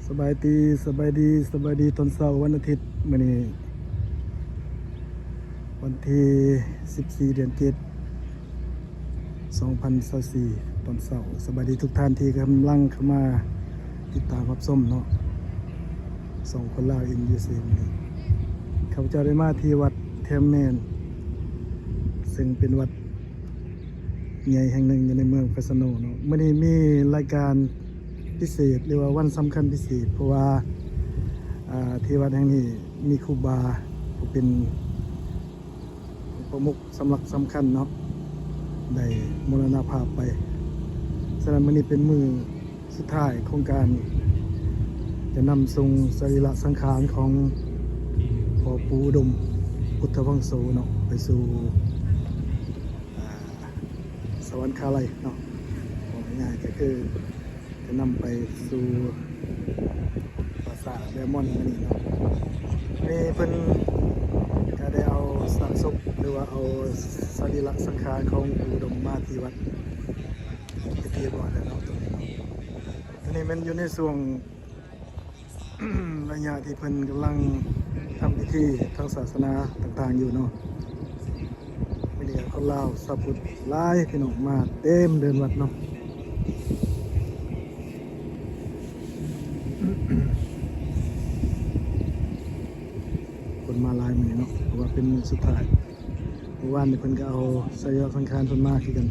ສະບາຍດີ ສະບາຍດີ ສະບາຍດີຕອນເຊົ້າວັນອາທິດ ມື້ນີ້ວັນທີສິບສີ່ ເດືອນເຈັດ ສອງພັນຊາວສີ່ ຕອນເຊົ້າ. ສະບາຍດີທຸກທ່ານທີ່ກຳລັງເຂົ້າມາຕິດຕາມຮັບຊົມເນາະ ຊ່ອງຄົນລາວ in USA ມື້ນີ້ ຂ້າພະເຈົ້າໄດ້ມາທີ່ວັດແທມແມນ ເຊິ່ງເປັນວັດ ໃຫຍ່ແຫ່ງໜຶ່ງຢູ່ໃນເມືອງເຟຣສໂນເນາະ. ມື້ນີ້ມີລາຍການພິເສດ ຫຼືວ່າວັນສຳຄັນພິເສດ ເພາະວ່າ ອ່າ ທີ່ວັດແຫ່ງນີ້ມີຄູບາຜູ້ເປັນປະມຸກສຳລັກສຳຄັນເນາະ ໄດ້ມໍລະນະພາບໄປ. ສະນັ້ນ ມື້ນີ້ເປັນມື້ສຸດທ້າຍຂອງການຈະນຳສົ່ງສະລີລະສັງຂານຂອງພໍ່ປູ່ອຸດົມ ພຸດທະວັງໂສເນາະ ໄປສູ່ ອ່າ ສະຫວັນຄາໄລເນາະ ເວົ້າງ່າຍໆກໍຄືຈະນຳໄປສູ່ປາສາດແບມອນອັນນີ້ເນາະ. ນີ້ເພິ່ນກໍໄດ້ເອົາຊາກສົບ ຫຼືວ່າເອົາສະລີລະສັງຂານຂອງປູ່ອຸດົມມາທີ່ວັດເປັນທີ່ຮຽບຮ້ອຍແລ້ວເນາະ. ຕົວນີ້ເນາະ ຕົວນີ້ແມ່ນຢູ່ໃນຊ່ວງ ໄລຍະທີ່ເພິ່ນກຳລັງທຳພິທີທາງສາສະໜາຕ່າງໆຢູ່ເນາະ. ມື້ນີ້ຄົນລາວຊາວພຸດຫຼາຍ ພີ່ນ້ອງມາເຕັມເດີ່ນວັດເນາະ ຄົນມາຫຼາຍມື້ນີ້ເນາະ ເພາະວ່າເປັນມື້ສຸດທ້າຍ. ມື້ວານນີ້ເພິ່ນກໍເອົາສະລີລະສັງຂານເພິ່ນມາຄືກັນ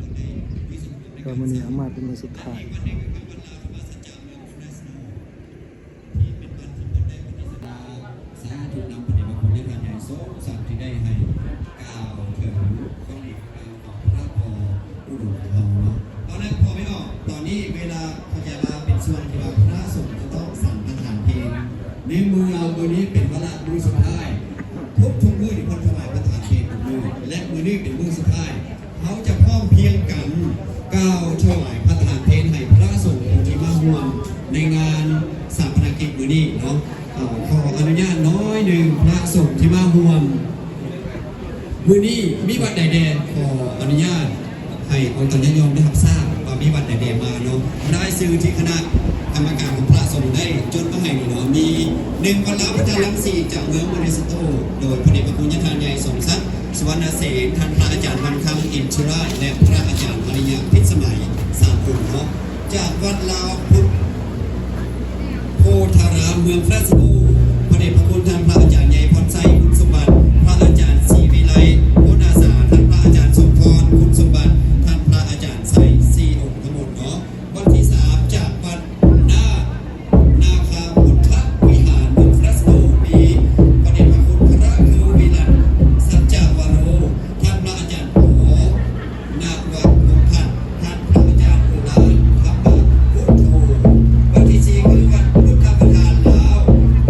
ແຕ່ວ່າມື້ນີ້ເອົາມາເປັນມື້ສຸດທ້າຍ. ສາທຸນຳພະເດດພະຄຸນແລະທ່ານໃຫຍ່ສົມສັກທີ່ໄດ້ໃຫ້ກ່າວເຖິງຄວາມດີຄວາມງາມຂອງພະພໍ່ອຸດົມຂອງເຮົາເນາະ. ເອົາລະ ພໍ່ແມ່ພີ່ນ້ອງ ຕອນນີ້ເວລາຂະຫຍາຍມາເປັນຊ່ວງທີ່ວ່າພະສົງຈະຕ້ອງສັນປະທານເພນ ໃນມື້ ມື້ນີ້ເປັນວາລະມື້ສຸດທ້າຍ. ທຸກໆມື້ນີ້ເພິ່ນຖວາຍປະທານເພນທຸກມື້ ແລະ ມື້ນີ້ເປັນມື້ສຸດທ້າຍ. ເຮົາຈະພ້ອມພຽງກັນກ່າວຖວາຍພະທານເພນໃຫ້ພະສົງຜູ້ທີ່ມາຮ່ວມໃນງານສາປະນະກິດມື້ນີ້ເນາະ. ເອີ ຂໍອະນຸຍາດໜ້ອຍໜຶ່ງ ພະສົງທີ່ມາຮ່ວມມື້ນີ້ມີວັດໃດແດ່ ຂໍອະນຸຍາດໃຫ້ອົງຕາຍາດໂຍມໄດ້ຮັບຊາບວ່າມີວັດໃດແດ່ມາເນາະ. ລາຍຊື່ທີ່ຄະນະກຳມະການຂອງພະສົງໄດ້ຈົດມາໃຫ້ນີ້ເນາະ ມີ ໜຶ່ງ ວັດລາວພຸດທະລັງສີ ຈາກເມືອງໂມເນສໂຕ ໂດຍພະເດດພະຄຸນຍາທ່ານໃຫຍ່ສົມສັກ ສຸວັນນະເສນ, ທ່ານພະອາຈານວັນຄຳ ອິນທິລາດ ແລະ ພະອາຈານອາລິຍະ ພິດສະໄໝ ສາມອົງເນາະ. ຈາກວັດລາວພຸດໂພທາລາມ ເມືອງເຟຣສໂນ ພະເດດພະຄຸນທ່ານພະອາຈານໃຫຍ່ພອນໄຊ ຄຸນສົມບັດ, ພະອາຈານສີວິໄລ ໂພນອາສາ, ທ່ານພະອາຈານສົມພອນ ຄຸນສົມບັດ, ທ່ານພະອາຈານໄຊ ສີ່ອົງທັງໝົດເນາະ. ວັນທີສາມ ຈາກວັດ ນາ ນາຄາພຸດທະວິຫານ ເມືອງເຟຣສໂນ ມີພະເດດພະຄຸນພະຄູວິລັດ ສັດຈະວະໂຣ ທ່ານພະອາຈານ ປໍ ນະວະພົງພັດ ທ່ານພະອາຈານ ໂອລານ ທຳມະພຸດໂທ. ວັນທີສີ່ ຄືວັດພຸດທະປະທານລາວ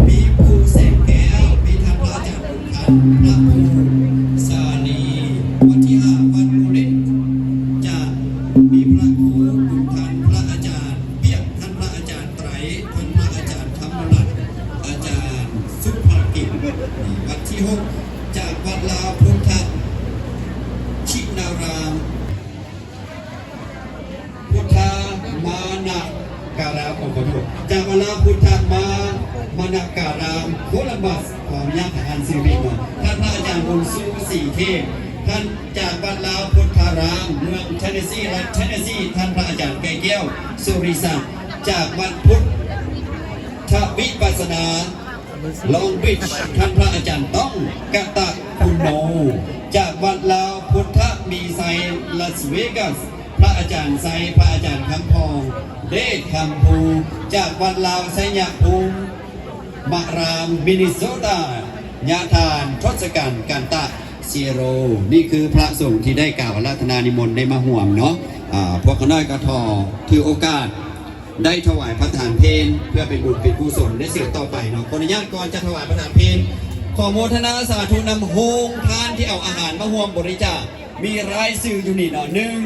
ມີປູ່ແສງແກ້ວ ມີທ່ານພະອາຈານ ບຸນທັນ ພະພູສາລີ. ວັນທີຫ້າ ວັດພູເຫຼັກ ຈາກມີພະຄູບຸນທັນ ພະອາຈານ ປຽກ ທ່ານພະອາຈານໄຕຣ ທ່ານພະອາຈານທຳມະລັດ ອາຈານສຸພະກິດ. ວັນທີຫົກ ຈາກວັດລາວພຸດທະຊິນາລາມ ພຸດທະມານະກາລາມ ຂໍໂທດ ຈາກວັດລາວພຸດທະມາ ມານະກາລາມ ໂຄລັມບັສ ຂໍອະນຸຍາດອ່ານຊື່ຜິດເນາະ ທ່ານພະອາຈານບຸນຊູ ສີເທບ. ທ່ານຈາກວັດລາວພຸດທາລາມ ເມືອງເທນເນຊີ ລັດເທນເນຊີ ທ່ານພະອາຈານໄກ່ແກ້ວ ສຸລິສັກ. ຈາກວັດພຸດທະວິປັດສະນາ ລອງບີດ ທ່ານພະອາຈານຕ້ອງ ກະຕະຄຸນໂນ. ຈາກວັດລາວພຸດທະມີໄຊ ລາສເວກັສ ພະອາຈານໄຊ ພະອາຈານຄຳພອງ ເດດຄຳພູ. ຈາກວັດລາວໄຊຍະພູມ ມະຣາມ ມິນິໂຊຕາ ຍາທ່ານທົດສະກັນ ກັນຕະ ເຊໂຣ. ນີ້ຄືພະສົງທີ່ໄດ້ກ່າວອາລາທະນານິມົນໄດ້ມາຮ່ວມເນາະ. ອາ ພວກຂ້ານ້ອຍກໍຂໍຖືໂອກາດໄດ້ຖວາຍພະທານເພນ ເພື່ອເປັນບຸນເປັນກຸສົນໃນສືບຕໍ່ໄປເນາະ. ຂໍອະນຸຍາດ ກ່ອນຈະຖວາຍພະທານເພນ ຂໍໂມທະນາສາທຸນຳໂຮງທານທີ່ເອົາອາຫານມາຮ່ວມບໍລິຈາກ ມີລາຍຊື່ຢູ່ນີ້ເນາະ. ໜຶ່ງ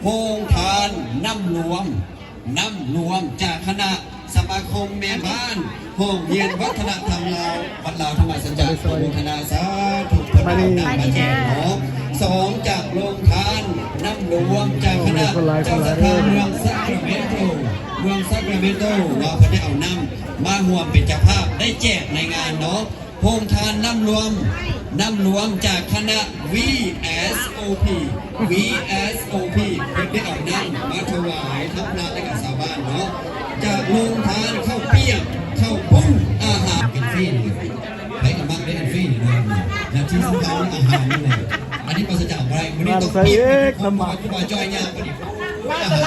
ໂຮງທານນ້ຳລວມ ນ້ຳລວມ ຈາກຄະນະສະມາຄົມແມ່ບ້ານໂຮງຮຽນວັດທະນະທຳລາວ ວັດລາວທຳມະສັດຈະ ໂມທະນາສາທຸ ເພິ່ນເອົານ້ຳມາແຈກເນາະ. ສອງ ຈາກໂຮງທານນ້ຳລວມ ຈາກຄະນະເຈົ້າສັດທາເມືອງຊາກຣາເມນໂຕ ເມືອງຊາກ ເມໂຕ ວ່າເພິ່ນໄດ້ເອົານ້ຳມາຮ່ວມເປັນເຈົ້າພາບ ໄດ້ແຈກໃນງານເນາະ. ໂຮງທານນ້ຳລວມ ນ້ຳລວມຈາກຄະນະ VSOP VSOP ເພິ່ນໄດ້ເອົານ້ຳມາຖວາຍທັງພະ ແລະກະຊາວບ້ານເນາະ. ຈາກໂຮງທານເຂົ້າປຽກ ເຂົ້າປຸ້ງ ອາຫານ ເປັນຟຣີນີ້ ໃຜກະມັກເດ້ ອັນຟຣີນີ້ເນາະ. ແລະທີ່ສຳຄັນອາຫານນີ້ແຫຼະ ອັນນີ້ປາສະຈາກບໍ່ໄດ້. ມື້ນີ້ຕ້ອງປິດ ເພາະວ່າຄູບາຈ້ອຍຍາມນີ້ ອາຫານ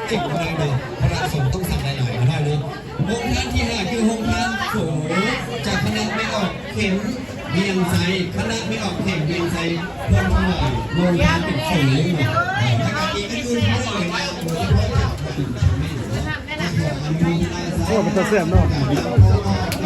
ເຕັມບໍ່ໄດ້ເນາະ ພະສງຕ້ອງສັ່ງຫຼາຍໆ ເນາະ. ໂຮງທານທີຫ້າ ຄືໂຮງທານໂສ ຈາກຄະນະແມ່ອອກເຂັມວຽງໄຊ ຄະນະແມ່ອອກເຂັມວຽງໄຊ ເພິ່ນຖວາຍໂຮງທານເປັນໂສເນາະ. ແລະກະມີອື່ນໆ ໂດຍສະເພາະຈາກ ໂອ້ ເປັນຕາແຊບເນາະ.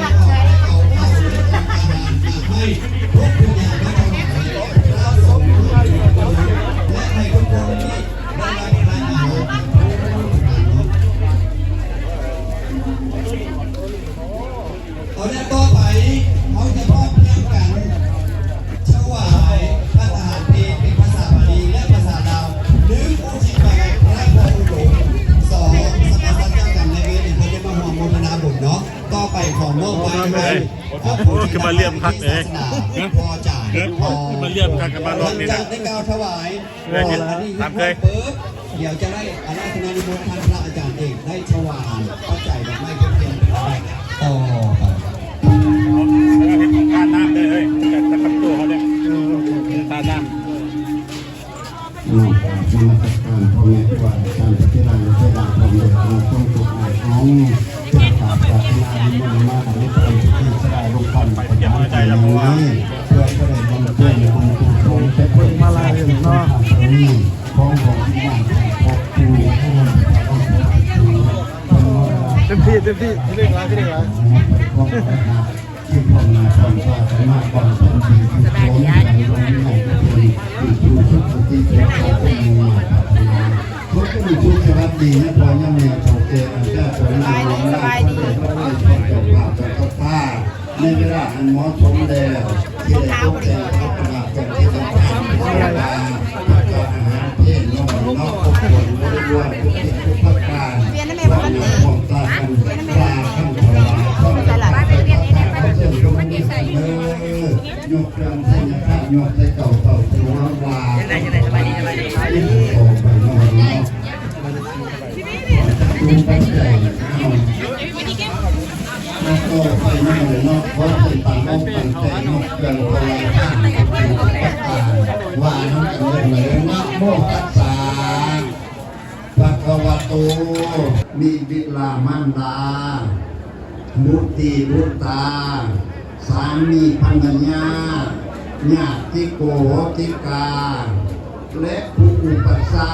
ເອົາລະ ຕໍ່ໄປເຮົາຈະພ້ອມພຽງກັນ ຖວາຍພັດຕາຫານເພນເປັນພາສາບາລີ ແລະ ພາສາລາວ ໜຶ່ງ ອຸທິດໄປໃຫ້ພະຜູ້ອາວຸໂສ ສອງ ສຳມະສັດເຈົ້າກຳນາຍເວນ ທີ່ເພິ່ນໄດ້ມາຮ່ວມໂມທະນາບຸນເນາະ. ຕໍ່ໄປຂໍມອບໄມ້ໃຫ້ ໂອ້ ຄືມາລຽມຄັກເລີຍ ພໍ່ຈານ ພໍ່ ຄືມາລຽມຄັກກັນມາລອບນີ້ນະ. ຫຼັງຈາກໄດ້ກ່າວຖວາຍ ແລ້ວເຮັດຕາມເຄີຍ ດຽວຈະໄດ້ອາລາທະນານິມົນທ່ານພະອາຈານເອກໄດ້ຖວາຍປັດໄຈດອກໄມ້ທູບທຽນເປັນລຳດັບຕໍ່ໄປ. ເຮັດທານນ້ຳເດີເຮີ້ຍ ຈັດປະຕູເຮົາເດີ ເຮັດທານນ້ຳ. ນອບກາບນະມັດສະການພໍ່ແມ່ຄູບາອາຈານ ພະເຖລະແລະເຖລະ ພ້ອມດ້ວຍຄະນະສົງທຸກອ້າຍອອງ ເພື່ອກາບປາດຖະໜານິມົນມາໃຫ້ເປັນພິທີສະດາລົງຄຳປະຈຳວັນໃນມື້ນີ້ ເພື່ອຈະໄດ້ບຳເພັນບຸນກຸສົນ ເປັນບຸນມາລາເນາະ ຂອງດວງວິນຍານຂອງພໍ່ຄູ ຜູ້ນຳພະອອກ ເຕັມທີ່ ເຕັມທີ່ ທີ່ເດັກຫຼາຍ ທີ່ເດັກຫຼາຍ. ທີ່ພວກນາງຄອນພາກັນມາບຳເພັນບຸນກຸສົນ ໃຫ້ດວງວິນຍານຂອງເພິ່ນໄດ້ສູ່ສຸຄະຕິເກີດຄວາມສົມມຸ່ງມາດຕະຖານາ. ຂໍໃຫ້ມີສຸກສະຫວັດດີນະພໍ່ຍາແມ່ເຖົ້າແກ່ ອັນເຈົ້າເຈົ້ານາຍຫຼວງນາຍຄົນໃດພະໃດພວກເຈົ້າພາບເຈົ້າສັດທາ ໃນເວລາອັນເໝາະສົມແລ້ວ ທີ່ໄດ້ຕົກແຕ່ງເອົາປະດັບເປັນທີ່ຕ້ອງການເປັນເວລາ ແລະກະອາຫານເພນເນາະ ເນາະ ຄົບຖ້ວນບໍລິວານທຸກທິດທຸກປະການ ພ້ອມໜ້າພ້ອມຕາກັນ ພາກັນຖວາຍ ພ້ອມກັນໃສ່ພະທາດ ຂໍເຊີນຈົ່ງມືຂຶ້ນເດີ ຍົກເຄື່ອງໄຊຍະທາດ ຍົກໃສ່ເກົ້າເຕົ້າ ຖືວ່າ ຈັ່ງໃດ ຈັ່ງໃດ ສະບາຍດີ ສະບາຍດີ ຕໍ່ໄປເນາະ ເນາະ ປັດຈຸບັນໃຈເຮົາ ແລະຕໍ່ໄປເນາະ ເນາະ ຂໍເຊີນຕັ້ງອົກຕັ້ງໃຈ ຍົກເຄື່ອງຖວາຍທານ ທຸກສິ່ງທຸກປະການ ວ່ານຳກັນເລີຍ ນະໂມຕັດສະ ພະຄະວະໂຕ ມິບິດລາມານດາ ບຸດຕີບຸດຕາ ສາມີພັນລະຍາ ຍາດຕິໂກໂຫຕິກາ ແລະ ຜູ້ອຸປັດຊາ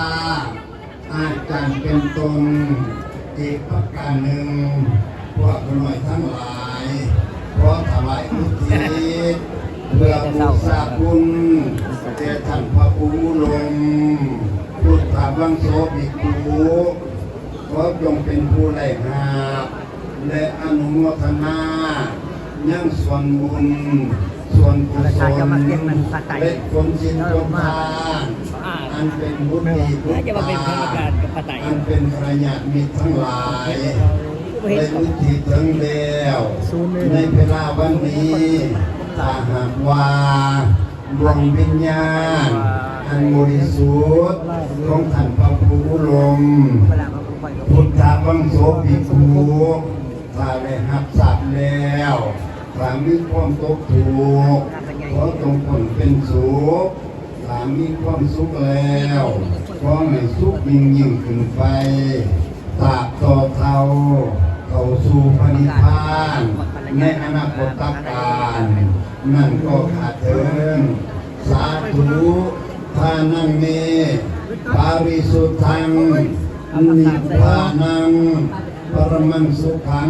ອາຈານເປັນຕົ້ນ. ອີກປະການໜຶ່ງ ພວກຂ້ານ້ອຍທັງຫຼາຍ ຂໍຖວາຍອຸທິດ ເພື່ອບູຊາຄຸນແກ່ທ່ານພະຄູອຸດົມ ພຸດທະວັງໂສພິກຂຸ ຂໍຈົ່ງເປັນຜູ້ໄດ້ຮັບ ແລະ ອະນຸໂມທະນາຍັງສ່ວນບຸນ ສ່ວນກຸສົນ ແລະ ຜົນສິນຜົນທານ ອັນເປັນບຸດດີບຸດຕາ ອັນເປັນກັນລະຍານມິດທັງຫຼາຍ ໄດ້ອຸທິດເຖິງແລ້ວ ໃນເວລາວັນນີ້ ຖ້າຫາກວ່າ ດວງວິນຍານອັນບໍລິສຸດຂອງທ່ານພະຄູອຸດົມ ພຸດທະວັງໂສພິກຂຸ ຖ້າໄດ້ຮັບຊາບແລ້ວ ຖ້າມີຄວາມຕົກທຸກ ຂໍຈົ່ງພົ້ນເປັນສຸກ ຖ້າມີຄວາມສຸກແລ້ວ ຂໍໃຫ້ສຸກຍິ່ງໆຂຶ້ນໄປ ຕາບຕໍ່ເທົ່າເຂົ້າສູ່ພະນິບພານ ໃນອະນາຄົດຕະການ ນັ້ນກໍຂ້າເທີ້ນ ສາທຸ ທານັງເມ ປາຣິສຸດທັງ ນິບພານັງ ປະຣະມັງສຸຂັງ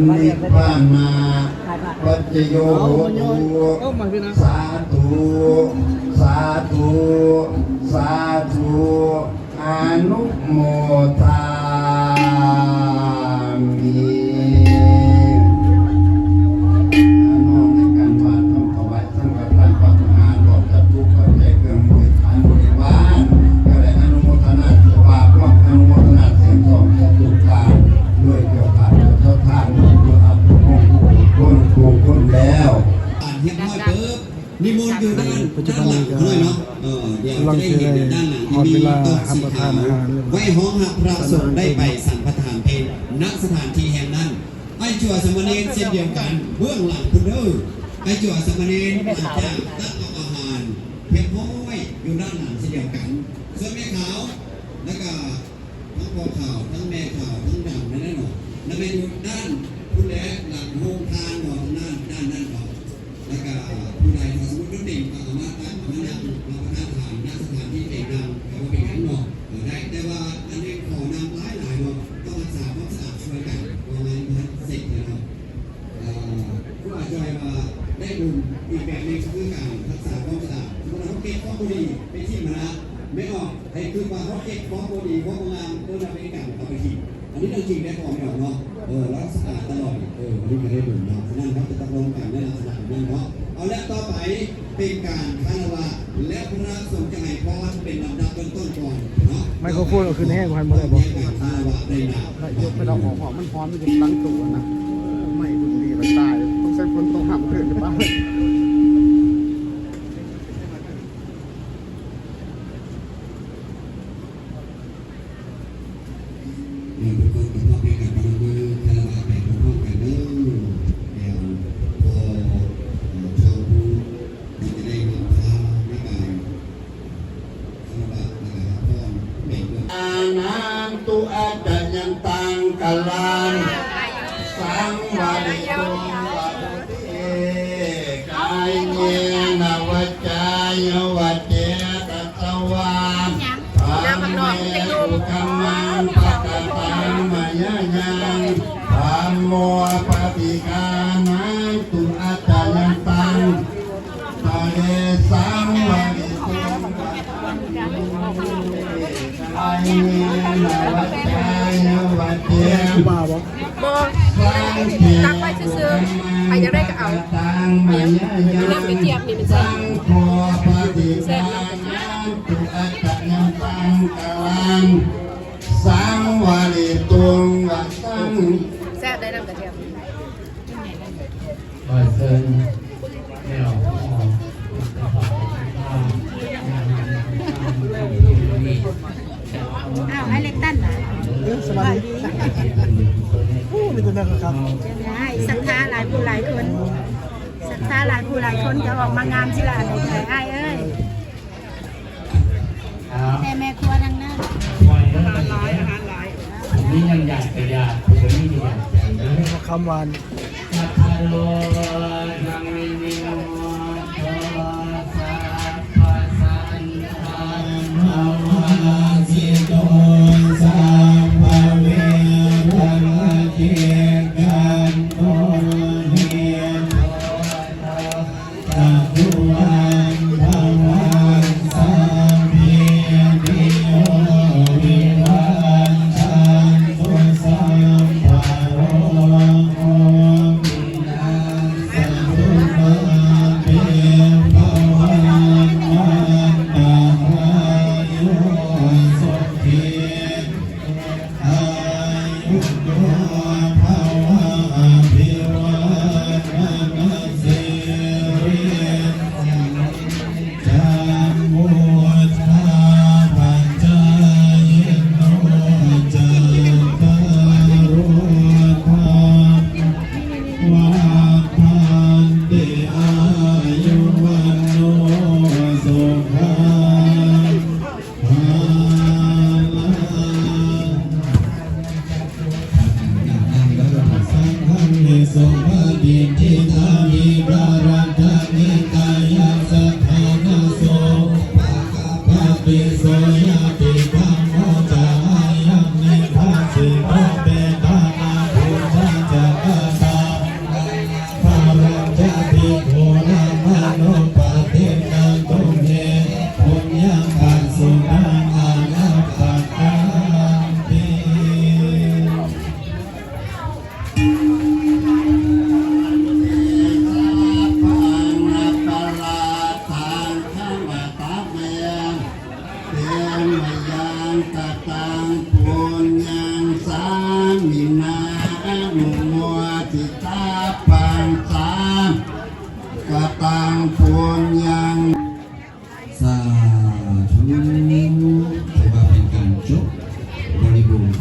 ນິບພານະ ປັດຈະໂຍໂຫຕຸ ສາທຸ ສາທຸ ສາທຸ ອະນຸໂມທາມິ ເນາະ ໃນການວ່າທຳຖວາຍສັງຄະທານ ພະວິຫານ ພ້ອມຈັດຕຸປັດໄຈເຄື່ອງບໍລິຂານບໍລິວານ ກໍໄດ້ອະນຸໂມທະນາ ເຈົ້າພາບ ພ້ອມອະນຸໂມທະນາ ເສຍງສອງ ຈະຕຸການ ຢູ່ດ້ານ ປັດຈຸບັນນີ້ກໍ ດ້ານຫຼັງເຮົາເນາະ ເອີ ດຽວຈະໄດ້ເຫັນດ້ານຫຼັງທີ່ມີໂຕະສີຂາວ ໄວ້ຮອງຮັບພະສົງໄດ້ໄປສັນປະທານເພນ ນະສະຖານທີ່ແຫ່ງນັ້ນ. ອ້າຍຈົວສາມະເນນເຊັ່ນດຽວກັນ ເບື້ອງຫຼັງພຸ້ນເດີ. ອ້າຍຈົວສາມະເນນຫຼັງຈາກຕັກເອົາອາຫານຮຽບຮ້ອຍ ຢູ່ດ້ານຫຼັງເຊັ່ນດຽວກັນ. ສ່ວນແມ່ຂາວ ແລ້ວກະທັງພໍ່ຂາວ ທັງແມ່ຂາວ ທັງດຳນັ້ນແຫຼະເນາະ ແລ້ວແມ່ນຢູ່ດ້ານພຸ້ນແຫຼະ ຫຼັງໂຮງທານເນາະ ທາງດ້ານ ດ້ານນັ້ນເນາະ. ແລ້ວກະຜູ້ໃດ ຖ້າສົມມຸດບໍ່ເຕັມ ກໍເອົາມາຕັກ ເອົາມານັ່ງຮັບປະທານອາຫານ ນະສະຖານທີ່ເອງນຳ ກໍບໍ່ເປັນຫຍັງເນາະ ເອີ ໄດ້. ແຕ່ວ່າອັນນີ້ຂໍນຳຫຼາຍໆເນາະ ຕ້ອງຮັກສາຄວາມສະອາດຊ່ວຍກັນ ເພາະວ່າຍັງບໍ່ທັນເສັດເທື່ອເນາະ. ເອີ ຄູອາຈອຍວ່າໄດ້ບຸນອີກແບບໜຶ່ງ ຄືການຮັກສາຄວາມສະອາດ. ສົມມຸດວ່າເຮົາເກັບຂອງບໍ່ດີໄປຖິ້ມຫັ້ນນະ ແມ່ນອອກ ໃຫ້ຄືວ່າເຮົາເກັບຂອງບໍ່ດີ ຂອງບໍ່ງາມ ໂດຍນຳໄປກັນເອົາໄປຖິ້ມ. ອັນນີ້ເລື່ອງຈິງເດ້ພໍ່ແມ່ເນາະ ເອີ ເຮົາສະອາດຕະຫຼອດ. ເອີ ອັນນີ້ກໍໄດ້ບຸນເນາະ. ສະນັ້ນເຮົາຈະຕ້ອງຮ່ວມກັນໃນລັກສະນະແບບນັ້ນເນາະ. ເອົາລະ ຕໍ່ໄປເປັນການຄາລະວະ ແລະ ພະສົງຈະໃຫ້ພອນເປັນລຳດັບເບື້ອງຕົ້ນກ່ອນເນາະ. ໄມໂຄຣໂຟນເອົາຂຶ້ນແຮງກວ່າຫັ້ນບໍ່ໄດ້ບໍ່? ການຄາລະວະໄດ້ນະ ໃຫ້ຍົກໄປດອກ ຫອມໆ ມັນຫອມຢູ່ຫຼັງໂຕນະ. ໂອ້ ໄມ້ເພິ່ນດີຫຼາຍຕາຍ ຕ້ອງໃຊ້ຝົນຕົກຫ້າມເພິ່ນຈະປາ. ເອີ ທຸກຄົນກໍພ້ອມພຽງກັນປະນຳມືຄາລະວະໄປພ້ອມໆກັນເດີ. ແລ້ວພໍ ເອີ ເຈົ້າຜູ້ທີ່ຈະໄດ້ນຳພາໃນການຄາລະວະ ແລ້ວກໍຮັບຮອງເປັນເລື່ອງ ອານັນຕຸອັດຕະຍັນຕັງກາລັງ ສັງວາລິຕຸງ ກາຍເຍນະວາຈາຍະວາເຈຕະສະວາ ທຳເມສຸກຳມັງປະກະຕັງມາຍາຍັງ ທຳໂມປະຕິການັງຕຸອັດຕະຍັນຕັງ ປະເດສັງວາລິຕຸງ ກາຍເຍນະວາຈາຍະວາເຈ ບໍ່ ຕັກໄວ້ຊື່ໆ ໃຜຢາກໄດ້ກໍເອົາ. ອັນນັ້ນກະຈຽບນີ້ແມ່ນ ແຊບ ສັງວາລິຕຸງ ແຊບໄດ້ນຳກະຈຽບ. ຂໍເຊີນແມ່ອອກ ອ້າວ ອ້າຍເລັກຕັນນະ ເອີ ສະບາຍດີ. ໂອ້ ມີແຕ່ແນວຄັກໆ ອ້າຍ ສັດທາຫຼາຍຜູ້ຫຼາຍຄົນ ສັດທາຫຼາຍຜູ້ຫຼາຍຄົນ ຈະອອກມາງາມຊິລະ ອ້າຍເອີຍ. ແຕ່ແມ່ຄົວທັງນັ້ນ ອາຫານຫຼາຍ ອາຫານຫຼາຍ ມີຫຍັງຢາກກະຢາກ ບໍ່ມີກະຢາກ ຄຳຫວານ ສັບພະໂລ ຍັງວິນິໂມໂຕ ສັບພະສັນຕັງ ພະວາສິໂຕ ສັບພະເວລະມະເກກັນໂຕ ເຮໂຕ ຈັກຂຸວັນພະວັງ ສັບພີຕິໂຍ ວິວັດທັນຕຸ ສັບພະໂລໂກ ວິນາສະຕຸ ມາເຕ ພະວັງ ວັດຕະຫາຍຸ ສຸຂີ ອາຍຸໂກ ພະວະ ອະພິວາທະນະສີລິສ ຈັງວຸດທາປະຈາຍິໂນ ຈັດຕາໂລ ທຳມາວັດທັນຕິ ອາຍຸວັນໂນ ສຸຂັງ ພະລັງ.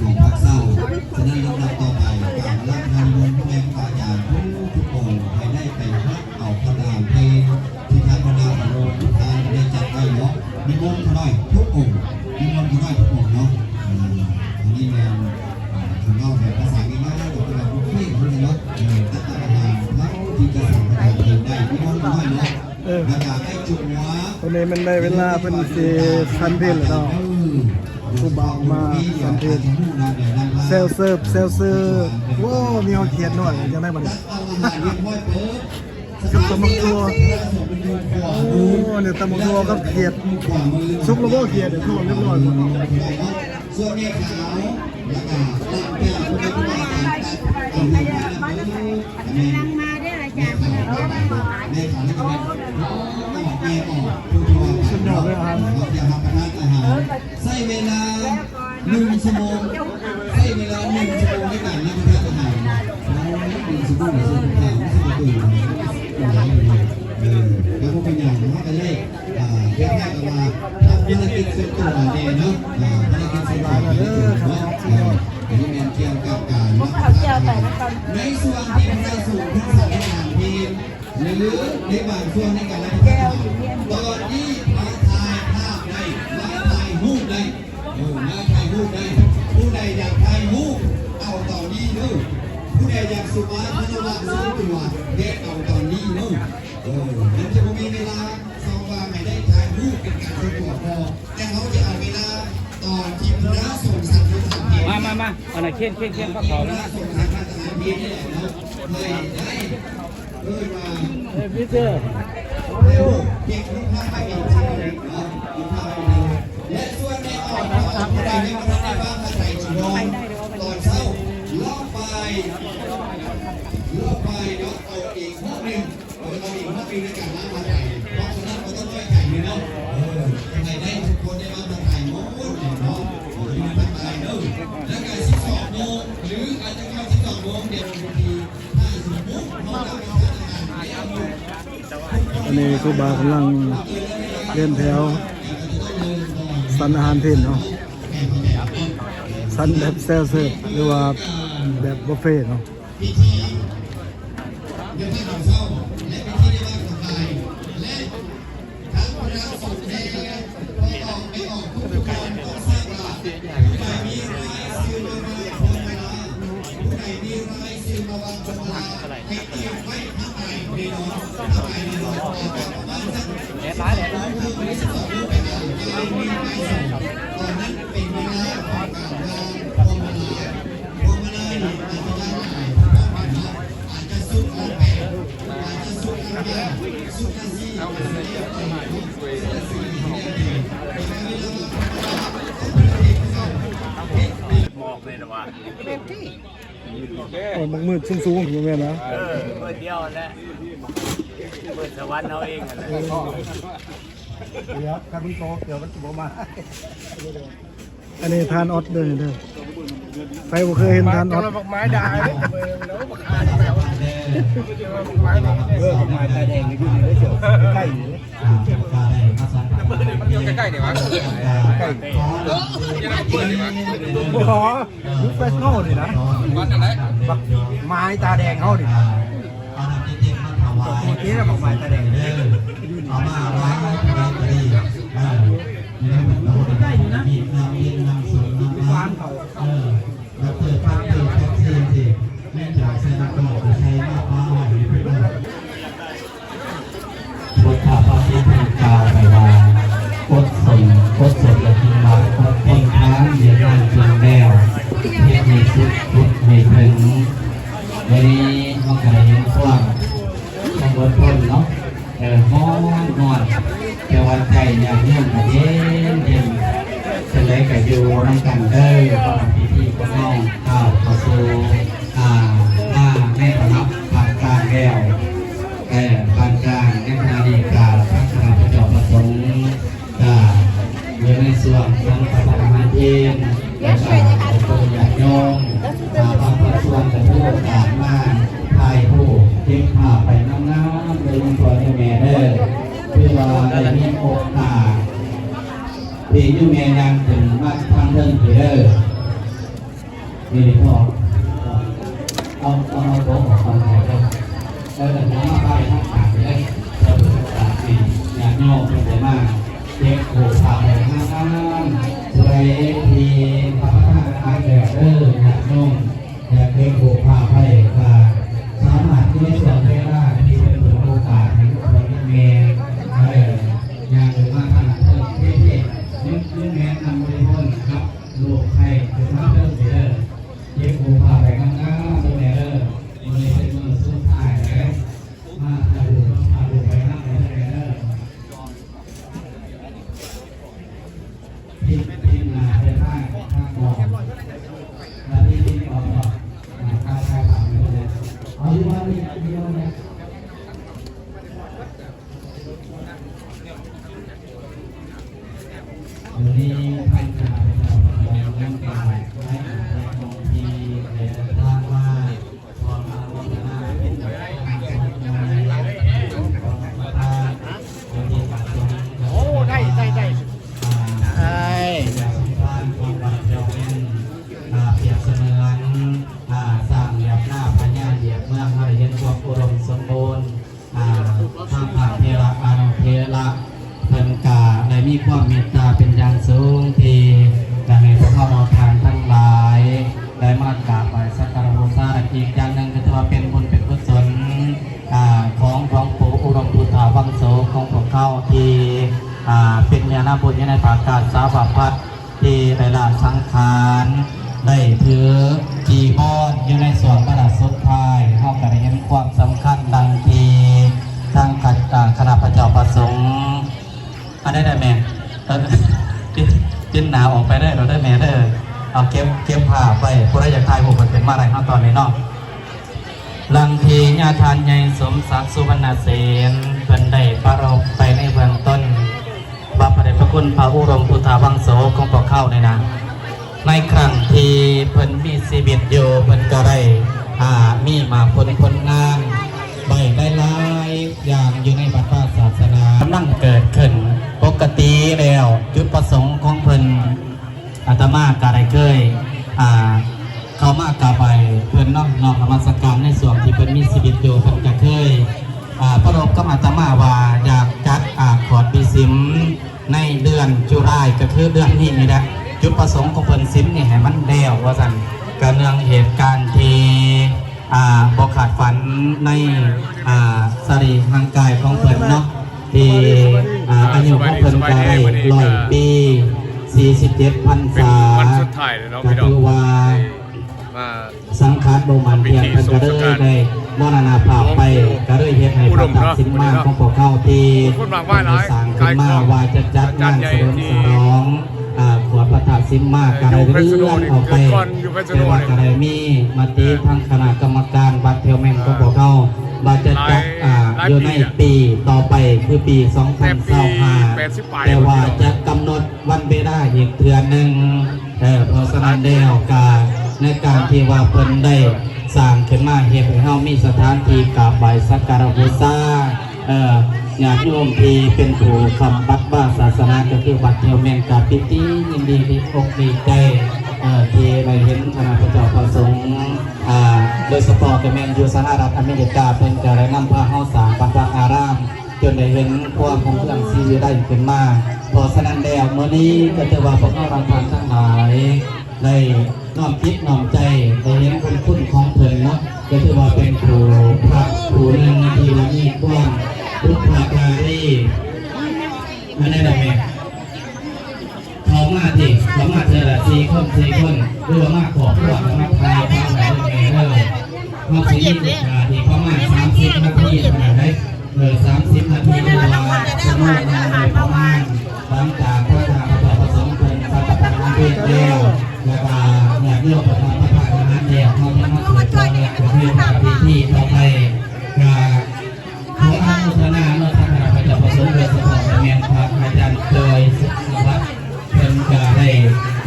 ຂອງພາກເຊົ້າ. ສະນັ້ນ ລຳດັບຕໍ່ໄປ ກາບອາລາທະນານິມົນພໍ່ແມ່ຄູບາອາຈານທຸກໆອົງ ໃຫ້ໄດ້ໄປຮັບເອົາພະທານເພນ ທີ່ທາງບັນດາອາໂລມທຸກທ່ານໄດ້ຈັດໄວ້ເນາະ. ນິມົນຂ້ານ້ອຍທຸກອົງ ນິມົນຂ້ານ້ອຍທຸກອົງເນາະ. ເອີ ອັນນີ້ແມ່ນ ເອີ ເວົ້າແບບພາສາງ່າຍໆ ກໍຄືວ່າບຸບເຟເນາະ. ເອີ ຕັກອາຫານເທົ່າທີ່ຈະສາມາດເຮັດໄດ້ ນິມົນຂ້ານ້ອຍເນາະ. ເອີ ແລ້ວກໍໃຫ້ຈຸຫົວ ຕອນນີ້ມັນໄດ້ເວລາເພິ່ນຊິສັນເພນແລ້ວເນາະ. ຜູ້ບ່າວມາສັນເພນ ແຊວເສີບ ແຊວເສີບ. ໂອ້ ມີຮອດຂຽດນ້ອຍ ຈັ່ງໃດບັດນີ້? ກັບຕຳບັກທົ່ວ. ໂອ້ ນີ້ຕຳບັກທົ່ວກັບຂຽດ. ສຸກແລ້ວບໍ່ຂຽດ? ສຸກຮຽບຮ້ອຍໝົດ. ສ່ວນແມ່ຂາວ ແລ້ວກໍ ກຳລັງມາເດີອາຈານ. ແມ່ຂາວ ແມ່ຂາວ ແມ່ອອກ ຜູ້ທີ່ວ່າ ສຸດຍອດເລີຍອາຫານ. ເຮົາຈະຮັບປະທານອາຫານ ໃຊ້ເວລາໜຶ່ງຊົ່ວໂມງ ໃຊ້ເວລາໜຶ່ງຊົ່ວໂມງໃນການຮັບປະທານອາຫານ. ໂອ້ຍ ໜຶ່ງຊົ່ວໂມງ ໜຶ່ງຊົ່ວໂມງ ເອີ ກໍບໍ່ເປັນຫຍັງ ເຮົາກໍໄດ້ ອ່າ ຄ້າຍໆກັບວ່າທຳພາລະກິດສ່ວນຕົວແດ່ເນາະ. ອ່າ ພາລະກິດສ່ວນຕົວແດ່ເນາະ. ເອີ ອັນນີ້ແມ່ນກ່ຽວກັບການຮັບປະທານອາຫານ ໃນຊ່ວງທີ່ພະສງฆ์ເພິ່ນສັນອາຫານເພນ ຫຼື ໃນບາງຊ່ວງໃນການຮັບປະທານອາຫານ. ຕອນນີ້ມາຖ່າຍພາບໄດ້ ມາຖ່າຍຮູບໄດ້. ເອີ ມາຖ່າຍຮູບໄດ້. ຜູ້ໃດຢາກຖ່າຍຮູບ ເອົາຕອນນີ້ເດີ. ຜູ້ໃດຢາກສະມາຄາລະວະສ່ວນຕົວ ແມ່ນເອົາຕອນນີ້ເດີ. ເອີ ມັນຈະບໍ່ມີເວລາຊ່ອງວ່າງໃຫ້ໄດ້ຖ່າຍຮູບເປັນການສ່ວນຕົວພໍ, ແຕ່ເຮົາຈະເອົາເວລາຕອນທີ່ພະສົງສັນນິຖານເພນ ມາ ມາ ມາ ອັນນັ້ນ ເຄນ ເຄນ ເຄນ ພາເຂົ້າ ຕອນທີ່ພະສົງສັນນິຖານເພນນີ້ແຫຼະເນາະ ໃຫ້ໄດ້ ເອີ້ນວ່າ ເອີ ພີເຕີ ເກັບຮູບພາບໄວ້ເອງເນາະ ເກັບພາບໄວ້ເອງ. ແລະ ສ່ວນແມ່ອອກ ຜູ້ໃດຍັງບໍ່ທັນໄດ້ວາງພະໄຕຈີວອນ ຕອນເຊົ້າ ລອບໄປ ລອບໄປເນາະ ເອົາອີກຮອບໜຶ່ງ ເອີ ເອົາອີກຮອບໜຶ່ງໃນການວາງພະໄຕ. ເພາະສະນັ້ນບໍ່ຕ້ອງນ້ອຍໃຈເລີຍເນາະ ເອີ ໃຫ້ໄດ້ທຸກຄົນໄດ້ວາງພະໄຕໝົດເນາະ ເອີ ຢູ່ໃນພະໄຕເດີ. ແລ້ວກະສິບສອງໂມງ ຫຼື ອາດຈະກ່ອນສິບສອງໂມງ ດຽວ ອັນນີ້ຄູບາກຳລັງລຽນແຖວສັນອາຫານເພນເນາະ ສັນແບບແຊວເສີບ ຫຼືວ່າແບບບຸບເຟເນາະ. ພິທີ ເດີນທາງເຂົ້າເຊົ້າ ແລະ ພິທີໃນວັດຂອງໄທ ແລະ ທັງພະສົງແດ່ ພໍ່ອອກແມ່ອອກທຸກໆຄົນຕ້ອງຊາບວ່າ ຜູ້ໃດມີລາຍຊື່ມາວາງພວງມາລາ ຜູ້ໃດມີລາຍຊື່ມາວາງພວງມາລາ ໃຫ້ຕຽມໄວ້ທາງໃດແນ່ນອນ ທາງໃດແນ່ນອນ ອາດຈະປະມານສັກສິບສອງໂມງເຄິ່ງ ຫຼື ສິບສອງໂມງໄປຫາ ຕອນນັ້ນເປັນເວລາຂອງການວາງພວງມາລາ. ພວງມາລານີ້ອາດຈະຫຼາກຫຼາຍ ອາດຈະສຸກລະແປດ ອາດຈະສຸກລະຫ້າ ສຸກລະສີ່ ສຸກລະສີ່ ສຸກລະສີ່ ໝອກເລີຍນະວ່າ ໂອ້ຍ ມັນມືດສູງໆ ຢູ່ແມ່ນນະ ເອີ ມື້ດຽວແຫຼະ ມື້ສະຫວັນເຮົາເອງຫັ້ນແຫຼະ. ເອີ ດຽວ ຄັນມັນໂຕ ດຽວມັນຊິບໍ່ມາ. ອັນນີ້ທ່ານອອດເດີນີ້ເດີ ໃຜບໍ່ເຄີຍເຫັນທ່ານອອດ ບັກໄມ້ດາ ເອີ ບັກໄມ້ຕາແດງຢູ່ໃນເດີ ໃກ້ ມັນຢູ່ໃກ້ໆ ນີ້ຫວາ ໃກ້ ບໍ່ ຢູເຟສໂນນີ້ນະ ບັກໄມ້ຕາແດງເຮົານີ້. ເອົານ້ຳເຢັນໆມາຖວາຍ ເອົາມາຖວາຍເພິ່ນກໍດີ ເອີ ມີນ້ຳເຢັນນ້ຳສົມນ້ຳຫວານ ເອີ ດອກເຕີ ປັກເຕີ ແປັບຊີ ຊິ ມີຈາກໃສ່ນ້ຳກອກ ໃສ່ມາປາໄວ້ໃຫ້ເພິ່ນເດີ. ພຸດທະພາສິດເພິ່ນກ່າວໄປວ່າ ອົດສົນ ອົດສົນແລະຈຶ່ງວ່າ ອົດທົນທານ ເຮັດງານຈຶ່ງແລ້ວ ເຮັດໃຫ້ສຸດ ເຮັດໃຫ້ເຖິງ. ມື້ນີ້ເຮົາກໍໄດ້ເຫັນຄວາມ ຄວາມອົດທົນເນາະ ເອີ ຮ້ອນ ຮ້ອນ ແຕ່ວ່າໃຈຍາດໂຍມກໍເຢັນ ເຢັນ. ຈັ່ງໃດກໍຢູ່ນຳກັນເດີ ພິທີຂອງເຮົາກ້າວເຂົ້າສູ່ ອ່າ ມາໃນລຳດັບປານກາງແລ້ວ ເອີ ປານກາງໃນຂະນະນີ້ກະ ທາງຄະນະພະເຈົ້າພະສົງກະຢູ່ໃນຊ່ວງສັງຄະທານອາຫານເພນ ແລ້ວກະຂໍເຊີນຍາດໂຍມ ອ່າ ບາງພາກສ່ວນກະຖືໂອກາດມາຖ່າຍຮູບເກັບພາບໄປນຳໆ ເດີ ໂດຍສະເພາະໂຍມແມ່ເດີ ຖືວ່າໄດ້ມີໂອກາດທີ່ໂຍມແມ່ຍ່າງຂຶ້ນມາທາງເທິງພີ້ເດີ. ນີ້ພໍ ເອົາ ເອົາ ເອົາໂຕະອອກກ່ອນໄດ້ເດີ ແລ້ວເດີນມາໄປທາງກາງເດີ ເພື່ອເປັນໂອກາດໃຫ້ຍາດໂຍມເພິ່ນໄດ້ມາເກັບຮູບພາບໄດ້ງາມໆ. ຜູ້ໃດທີ່ຮັບປະທານອາຫານແລ້ວເດີ ຍາດໂຍມ ຢາກເກັບຮູບພາບໄວ້ ກໍສາມາດຢູ່ໃນຊ່ວງເວລາທີ່ເພິ່ນເປີດໂອກາດໃຫ້ລູກຫຼານແມ່ ເອີ ຍ່າງເດີນມາທາງເທິງເພ ເພ ແມ່ນນຳບໍລິໂພນກັບລູກໄຂ່ຂຶ້ນມາເທິງເດີ ເກັບຮູບພາບໄວ້ງາມໆເດີແມ່ເດີ ມື້ນີ້ເປັນມື້ສຸດທ້າຍເດີ ມາຖ່າຍຮູບ ຖ່າຍຮູບໄປນຳເດີແມ່ເດີ. ພິມ ພິມໜ້າໄປທາງ ທາງອອກ ແລ້ວພິມ ພິມອອກ ອອກ ອາ ຖ່າຍ ຖ່າຍພາບໄປເລີຍ ເອົາຢູ່ບ້ານນີ້ ຢູ່ບ້ານນີ້ ມື້ນີ້ທ່ານຄະນະພະເຈົ້າ ນຳການ ໃນຂອງທີ່ໄດ້ເດີນທາງມາ ໂອ້ ໄດ້ ໄດ້ ໄດ້ ອ່າ ປຽບສະເໝືອນ ອ່າ ຊ້າງຢາບນາພະຍາຢຽບເມືອງ ເຮົາໄດ້ເຫັນຄວາມອຸດົມສົມບູນ ອ່າ ທາງພະເຖລະອະນຸເຖລະ ເພິ່ນກະໄດ້ມີຄວາມເມດຕາເປັນຢ່າງສູງ ທີ່ຈະໃຫ້ພວກເຮົາເນາະ ທ່ານທັງຫຼາຍ ໄດ້ມາກາບໄຫວ້ສັກກາລະບູຊາ ແລະ ອີກຢ່າງໜຶ່ງກໍຖືວ່າເປັນບຸນເປັນກຸສົນ ອ່າ ຂອງຫຼວງປູ່ອຸດົມພຸດທາວັງໂສຂອງພວກເຮົາ ທີ່ ອ່າ ເປັນຍານະບຸນຢູ່ໃນພາກາສາວະພັດ ທີ່ໄດ້ລາສັງຂານ ໄດ້ຖືຈີວອນຢູ່ໃນຊ່ວງວາລະສຸດທ້າຍ ເຮົາກໍໄດ້ເຫັນຄວາມສຳຄັນດັ່ງທີ່ທາງຄະ ອ່າ ຄະນະພະເຈົ້າພະສົງ ອັນໃດນະແມ່ ເອີ ປິ່ນ ປິ່ນໜ້າອອກໄປເດີ ເດີແມ່ເດີ ເອົາເກັບ ເກັບພາບໄວ້ ຜູ້ໃດຢາກຖ່າຍຮູບກໍຂຶ້ນມາໄດ້ເນາະ ຕອນນີ້ເນາະ. ດັ່ງທີ່ຍາທ່ານໃຫຍ່ສົມສັກ ສຸວັນນະເສນ ເພິ່ນໄດ້ປະລົບໄປໃນເບື້ອງຕົ້ນ ວ່າພະເດດພະຄຸນພະອຸດົມພຸດທາວັງໂສຂອງພວກເຮົານີ້ນະ ໃນຄັ້ງທີ່ເພິ່ນມີຊີວິດຢູ່ ເພິ່ນກໍໄດ້ ອ່າ ມີມາກຜົນຜົນງານໄວ້ຫຼາຍໆຢ່າງຢູ່ໃນວັດວາສາສະໜາ ກຳລັງເກີດຂຶ້ນ. ປົກກະຕິແລ້ວ ຈຸດປະສົງຂອງເພິ່ນ ອາດຕະມາກໍໄດ້ເຄີຍ ອ່າ ເຂົ້າມາກາບໄຫວ້ເພິ່ນເນາະ ນ້ອມນະມັດສະການໃນຊ່ວງທີ່ເພິ່ນມີຊີວິດຢູ່ ເພິ່ນກໍເຄີຍ ອ່າ ປະລົບກັບອາດຕະມາວ່າຢາກຈັດ ອ່າ ຂອດປີສິມໃນເດືອນຈຸລາຍ ກໍຄືເດືອນນີ້ນີ້ແຫຼະ ຈຸດປະສົງຂອງເພິ່ນສິມນີ້ໃຫ້ມັນແລ້ວວ່າຊັ້ນ ກໍເນື່ອງເຫດການທີ່ ອ່າ ບໍ່ຄາດຝັນໃນ ອ່າ ສະລີຮ່າງກາຍຂອງເພິ່ນເນາະ ທີ່ ອ່າ ອາຍຸຂອງເພິ່ນກໍໄດ້ຮ້ອຍປີ ສີ່ສິບເຈັດພັນສາ ກໍຖືວ່າສັງຂານບໍ່ໝັ້ນທ່ຽງ ເພິ່ນກໍເລີຍໄດ້ມໍລະນະພາບໄປ ກໍເລີຍເຮັດໃຫ້ພັດທະສິມມາຂອງພວກເຮົາທີ່ເພິ່ນໄດ້ສ້າງຂຶ້ນມາ ວ່າຈະຈັດງານສະເຫຼີມສະຫຼອງ ອ່າ ຂອດພັດທະສິມມາກໍໄດ້ເລື່ອນອອກໄປ ແຕ່ວ່າກໍໄດ້ມີມະຕິທາງຄະນະກຳມະການວັດແຖວແມ່ນຂອງພວກເຮົາ ວ່າຈະຈັດ ອ່າ ຢູ່ໃນປີຕໍ່ໄປ ຄືປີສອງພັນຊາວຫ້າ ແຕ່ວ່າຈະກຳນົດວັນເວລາອີກເທື່ອໜຶ່ງ ເອີ ເພາະສະນັ້ນແລ້ວກໍໃນການທີ່ວ່າເພິ່ນໄດ້ສ້າງຂຶ້ນມາ ເຮັດໃຫ້ເຮົາມີສະຖານທີ່ກາບໄຫວ້ສັກກາລະບູຊາ ເອີ ຍາດໂຍມທີ່ເປັນຜູ້ຄ້ຳບັດວາສາສະໜາ ກໍຄືວັດແຖວແມ່ນ ກໍປິຕິຍິນດີດີອົກດີໃຈ ເອີ ທີ່ໄດ້ເຫັນຄະນະພະເຈົ້າພະສົງ ອ່າ ໂດຍສະເພາະກໍແມ່ນຢູ່ສະຫະລັດອາເມລິກາ ເພິ່ນກໍໄດ້ນຳພາເຮົາສ້າງວັດວາອາຣາມ ຈົນໄດ້ເຫັນຄວາມຮຸ່ງເຮືອງສີວິໄລຂຶ້ນມາ. ເພາະສະນັ້ນແລ້ວ ມື້ນີ້ກໍຖືວ່າພວກເຮົາທ່ານທັງຫຼາຍ ໄດ້ນ້ອມຈິດນ້ອມໃຈ ໄດ້ເຫັນບຸນຄຸນຂອງເພິ່ນເນາະ ກໍຖືວ່າເປັນຜູ້ພະຜູ້ໜຶ່ງທີ່ວ່າມີຄວາມບຸບພະກາລີ ອັນໃດລະແມ່ ເຂົ້າມາຕິ ເຂົ້າມາເທື່ອລະສີ່ຄົນ ສີ່ຄົນ ຫຼືວ່າມາຄອບຄົວ ກໍມາຖ່າຍພາບໄວ້ເດີແມ່ເດີ. ເຮົາຊິມີໂອກາດອີກປະມານສາມສິບນາທີເທົ່ານັ້ນເດ້ ເອີ ສາມສິບນາທີ ຫຼືວ່າຊົ່ວໂມງໜຶ່ງໂດຍປະມານ ຫຼັງຈາກພະທາດພະເຈົ້າພະສົງເພິ່ນສັດຕະປະຫານເພນແລ້ວ ແລ້ວກໍຍາດໂຍມເພິ່ນຮັບປະທານອາຫານແລ້ວ ເຮົາຈະມາສືບຕໍ່ເລື່ອງເປັນພິທີຕໍ່ໄປ ກໍ ຂໍອະນຸໂມທະນາເນາະ ທາງຄະນະພະເຈົ້າພະສົງ ໂດຍສະເພາະແມ່ນພະອາຈານເຕີຍ ສຸດສະຫວັດ ເພິ່ນກໍໄດ້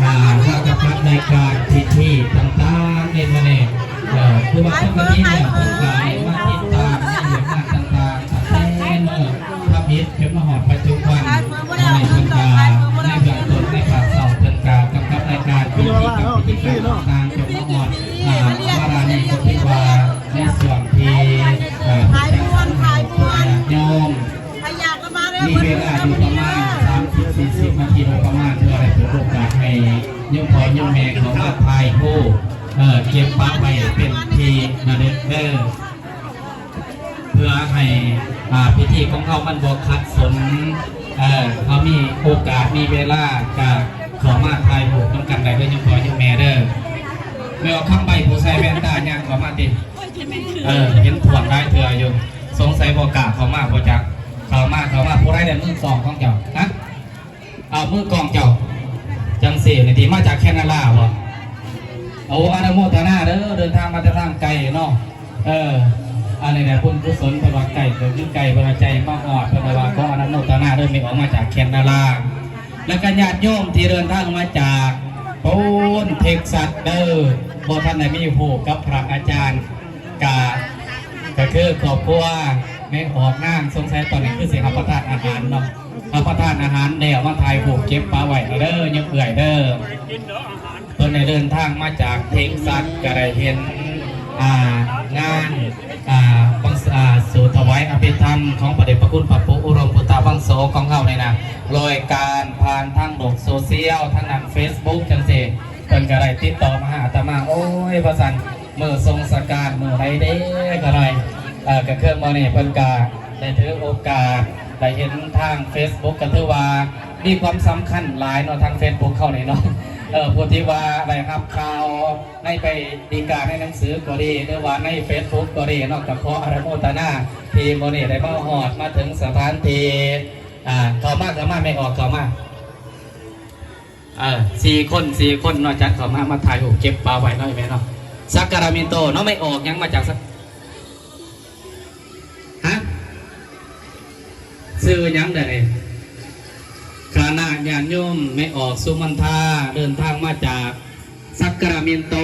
ອ່າ ມາກຳກັບລາຍການພິທີຕ່າງໆໃນມື້ນີ້ ເອີ ຄືວ່າປົກກະຕິແລ້ວເພິ່ນກໍໄດ້ມາຕິດຕາມໃນວຽກງານຕ່າງໆ ຕັ້ງແຕ່ມື້ທຳອິດຈົນມາຮອດປັດຈຸບັນ ໃນເພິ່ນກໍ ໃນເບື້ອງຕົ້ນໃນພາກເຊົ້າເພິ່ນກໍກຳກັບລາຍການພິທີກຳພິທີກຳຕ່າງໆ ຈົນ ຮອດ ອ່າ ວາລະນີ້ກໍຖືວ່າໃນຊ່ວງທີ່ ອ່າ ຜູ້ຈັດສັນໃຫ້ພວກຍາດໂຍມ ມີເວລາຢູ່ປະມານສາມສິບ ສີ່ສິບນາທີໂດຍປະມານ ເພື່ອໄດ້ເປີດໂອກາດໃຫ້ໂຍມພໍ່ໂຍມແມ່ເຂົ້າມາຖ່າຍຮູບ ເອີ ເກັບປະໄວ້ເປັນທີ່ລະລຶກເດີ. ເພື່ອໃຫ້ ອ່າ ພິທີຂອງເຮົາມັນບໍ່ຂັດສົນ ເອີ ເຮົາມີໂອກາດມີເວລາ ກະເຂົ້າມາຖ່າຍຮູບນຳກັນໄດ້ເດີ ໂຍມພໍ່ໂຍມແມ່ເດີ. ແມ່ອອກຄຳໃບ ຜູ້ໃສ່ແວ່ນຕາ ຍ່າງເຂົ້າມາຕິ. ເອີ ເຫັນຖ້ວມຫຼາຍເທື່ອຢູ່ ສົງໄສບໍ່ກ້າເຂົ້າມາ ບໍ່ຈັກ. ເຂົ້າມາ ເຂົ້າມາ. ຜູ້ໃດໄດ້ມືກ້ອງຂອງເຈົ້າ? ຮະ? ເອົາ ມືກ້ອງເຈົ້າ ຈັ່ງຊີ້ນີ້ຕິ ມາຈາກແຄນາດາບໍ່? ໂອ້ ອະນຸໂມທະນາເດີ ເດີນທາງມາແຕ່ທາງໄກເນາະ. ເອີ ອັນນີ້ແຫຼະບຸນກຸສົນ ເພິ່ນວ່າໄກກໍຄືໄກ ເພິ່ນວ່າໃຈມາຮອດ ເພິ່ນວ່າຂໍອະນຸໂມທະນາເດີ ແມ່ອອກມາຈາກແຄນາດາ ແລ້ວກໍຍາດໂຍມທີ່ເດີນທາງມາຈາກໂປນເທັກຊັສເດີ ບໍ່ທັນໄດ້ມີຮູບກັບພະອາຈານ ກະ ກະຄືຄອບຄົວແມ່ອອກນາງ ສົງໄສຕອນນີ້ຄືຊິຮັບປະທານອາຫານເນາະ ຮັບປະທານອາຫານແລ້ວມາຖ່າຍຮູບເກັບປະໄວ້ເດີ ໂຍມເອື້ອຍເດີ. ເພິ່ນໄດ້ເດີນທາງມາຈາກເທັກຊັສ ກະໄດ້ເຫັນ ອ່າ ງານ ອ່າ ບັງ ອ່າ ສູດຖວາຍອະພິທຳຂອງພະເດດພະຄຸນພະປູອຸດົມພຸດທະວັງໂສຂອງເຮົານີ້ນະ ລອຍການຜ່ານທາງໂລກໂຊຊຽວ ທາງດ້ານເຟສບຸກຈັ່ງຊີ້ ເພິ່ນກະໄດ້ຕິດຕໍ່ມາຫາອາດຕະມາ ໂອ້ຍ ວ່າຊັ້ນ ມື້ສົ່ງສະການມື້ໃດເດ້ກະໄດ້ ເອີ ກະຄືມື້ນີ້ເພິ່ນກະໄດ້ຖືໂອກາດໄດ້ເຫັນທາງເຟສບຸກ ກະຖືວ່າມີຄວາມສຳຄັນຫຼາຍເນາະ ທາງເຟສບຸກເຮົານີ້ເນາະ ເອີ ຜູ້ທີ່ວ່າໄດ້ຮັບຂ່າວໃນໃບດີກາໃນໜັງສືກໍດີ ຫຼືວ່າໃນເຟສບຸກກໍດີເນາະ ກະຂໍອະນຸໂມທະນາທີ່ມື້ນີ້ໄດ້ມາຮອດມາເຖິງສະຖານທີ່ ອ່າ ເຂົ້າມາ ເຂົ້າມາ ແມ່ອອກ ເຂົ້າມາ. ເອີ ສີ່ຄົນ ສີ່ຄົນເນາະ ຈັດເຂົ້າມາ ມາຖ່າຍຮູບເກັບປະໄວ້ເນາະ ແມ່ເນາະ. ສັກກາຣາເມນໂຕເນາະ ແມ່ອອກຫຍັງມາຈາກສັກ ຮະ? ຊື່ຫຍັງເດີນີ້? ຄະນະຍາດໂຍມ ແມ່ອອກສຸມັນທາ ເດີນທາງມາຈາກສັກກາຣາເມນໂຕ